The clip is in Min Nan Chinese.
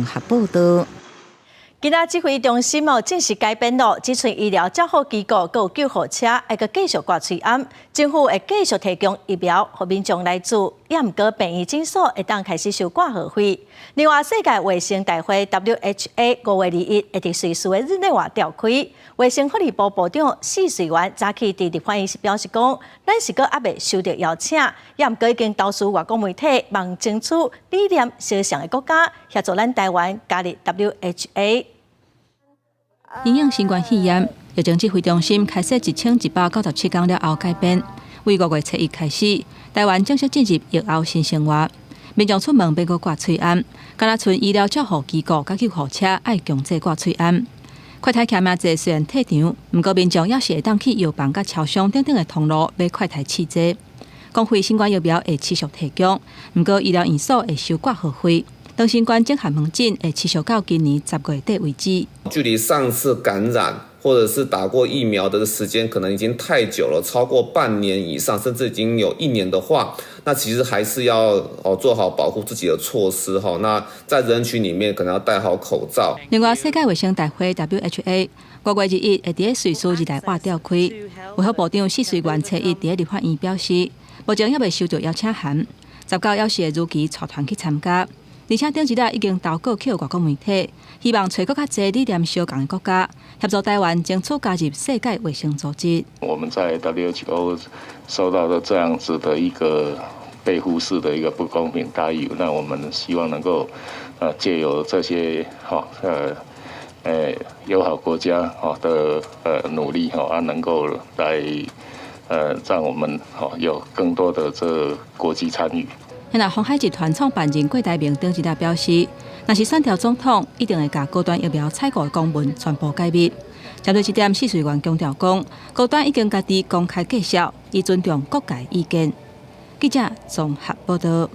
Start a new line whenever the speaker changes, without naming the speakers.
合報道。
今仔指揮中心哦正式改編咯，只賰醫療照護機構閣有救護車愛閣繼續掛喙罨，政府會繼續提供疫苗予民眾來注，也毋過病院診所會當開始收掛號費。另外，世界衛生大會 WHA 5月21會佇瑞士的日內瓦召開，衛生福利部部長許瑞元早起佇立法院時表示講，咱是閣猶未收著邀請，也毋過已經投書外國媒體，望爭取理念相像的國家協助咱台灣加入 WHA。
因應新冠肺炎，疫情指揮中心開設1197天了後改編，為5月初一開始，台灣正式進入疫後新生活。民眾出門欲閣掛喙罨，敢若賰醫療照護機構佮救護車愛強制掛喙罨。快篩簽名制雖然退場，毋過民眾猶是會當去藥房佮超商等等的通路買快篩試劑。公費新冠疫苗會持續提供，毋過醫療院所會收掛號費。長新冠綜合門診會持續到今年10月底為止。
距離上次感染或者是打過疫苗的時間可能已經太久了，超過半年以上，甚至已經有一年的話，那其實還是要哦做好保護自己的措施哈。那在人群裡面可能要戴好口罩。
另外，世界衛生大會 WHA 5月21會佇瑞士日內瓦召開，衛福部長許瑞元初一佇立法院表示，目前猶未收到邀請函，19猶是會如期帶團去參加。而且頂一日已經投稿去外國媒體，希望揣閣較濟理念相仝的國家協助台灣爭取加入世界衛生組織。
我們在 WHO 受到的這樣子的一個被忽視的一個不公平待遇，那我們希望能夠藉由這些哈友好國家哈的努力哈啊，能夠來讓我們哈有更多的這國際參與。
那鴻海集團創辦人郭台銘頂一日表示，若是選著總統，一定會共高端疫苗採購的公文全部解密。針對這點，許瑞元強調講，高端已經家己公開介紹，伊尊重各界意見。記者綜合報道。